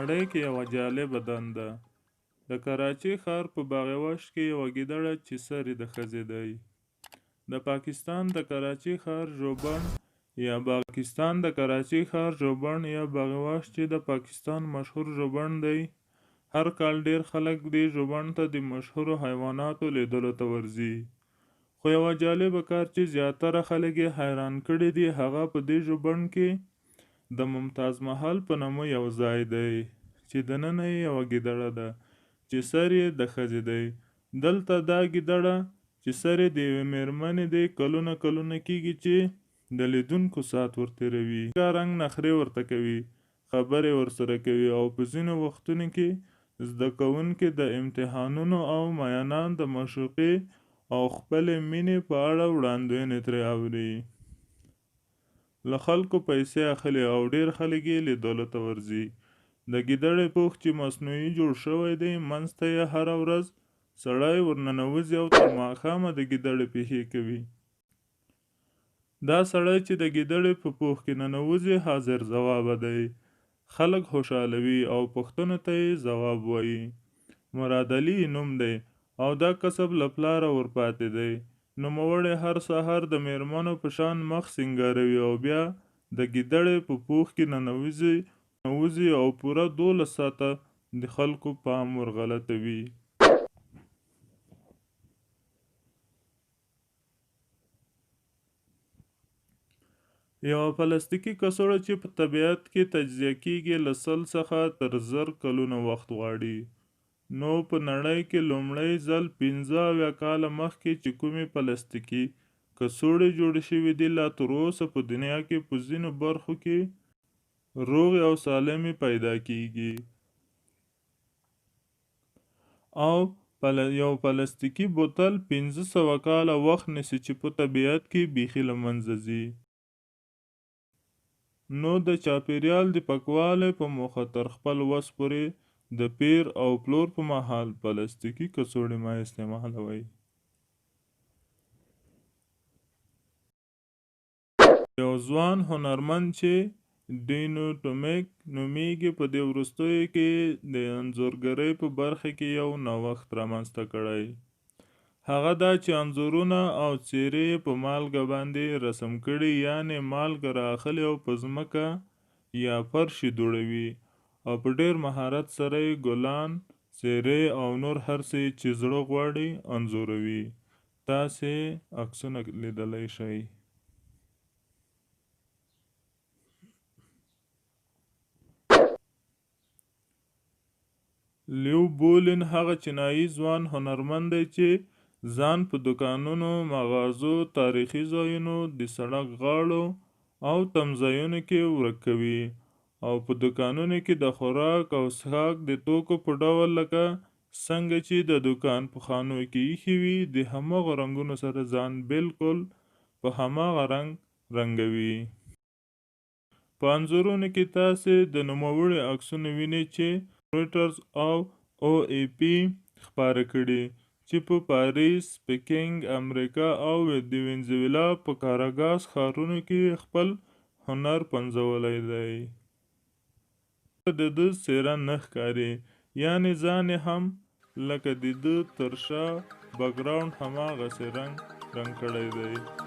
نړۍ کې یوه جالبه دنده. د کراچۍ ښار په باغ وحش کې یوه ګیدړه چې سر یې د ښځې دی. د پاکستان د کراچۍ ښار ژوبڼ یا باکستان د کراچۍ ښار ژوبڼ یا باغ وحش چې د پاکستان مشهور ژوبڼ دی، هر کال ډېر خلک دې ژوبڼ ته د مشهورو حیواناتو لیدلو ته ورځي. خو یوه جالبه کار چې زیاتره خلک یې حیران کړي دي، هغه په دې ژوبڼ کې د ممتاز محل په نامه یو ځای دی چې دننه یې یوه ګیدړه ده چې سر یې د ښځې دی. دلته دا ګیدړه چې سر یې د یوې مېرمنې دی، کلونه کلونه کېږي چې د لیدونکو ساعت ورتېروي، رنګ نخرې ورته کوي، خبرې ورسره کوي او په ځینو وختونو کې زده کوونکي د امتحانونو او میینان د معشوقې او خپلې مینې په اړه وړاندوینې ترې اوري. له خلکو پیسې اخلي او ډېر خلک یې لیدلو ته ورځي. د ګیدړې پوښ چې مصنوعي جوړ شوی دی، منځ ته یې هره ورځ سړی ورننوځي او تر ماښامه د ګیدړې پېښې کوي. دا سړی چې د ګیدړې په پوښ کې ننوځي، حاضر ځوابه دی، خلک خوشحالوي او پوښتنو ته یې ځواب وايي. مراد علي یې نوم دی او دا کسب له پلاره ورپاتې دی. نوموړی هر سهار د مېرمنو په شان مخ سینګاروي او بیا د ګیدړې په پوښ کې ننوځي او پوره 12 ساعته د خلکو پام ورغلطوي. یوه پلاستیکي کڅوړه چې په طبیعت کې تجزیه کېږي، له 100 څخه تر 1000 کلونو وخت غواړي. نو په نړۍ کې لومړی ځل 75 کاله مخکې چې کومې پلاستیکي کڅوړې جوړې شوې دي، لا تر اوسه په دنیا کې په ځینو برخو کې روغې او سالمې پیدا کېږي. او یو پلاستیکي بوتل 500 کاله وخت نیسي چې په طبیعت کې بیخي له منځه ځي. نو د چاپیریال د پاکوالي په موخه تر خپل وس پورې د پېر او پلور په مهال پلاستیکي کڅوړې مه استعمالوئ. یو ځوان هنرمند چې ډینو ټومیک نومېږي، په دې وروستیو کې د انځورګرۍ په برخه کې یو نوښت رامنځته کړی. هغه دا چې انځورونه او څېرې یې په مالګه باندې رسم کړي، یعنې مالګه را اخلي او په ځمکه یا فرش یې دوړوي او په ډېر مهارت سره یې ګلان، څېرې او نور هر څه یې چې زړه غواړي انځوروي. تاسې عکسونه لیدلی شئ. لیو بولین هغه چینایي ځوان هنرمند دی چې ځان په دوکانونو، مغازو، تاریخي ځایونو، د سړک غاړو او تمځایونو کې ورک کوي او په دوکانونو کې د خوراک او څښاک د توکو په ډول لکه څنګه چې د دوکان په خانو کې ایښي وي، د هماغو رنګونو سره ځان بالکل په هماغه رنګ رنګوي. په انځورونو کې تاسې د نوموړي عکسونه وینئ چې رویټرز او او ای پي خپاره کړي چې په پاریس، پیکنګ، امریکا او د وینزویلا په کاراګاس ښارونو کې یې خپل هنر پنځولی دی. د ده څېره نه ښکاري، یعنې ځان یې هم لکه د ده تر شا بکګراونډ هماغسې رنګ رنګ کړی دی.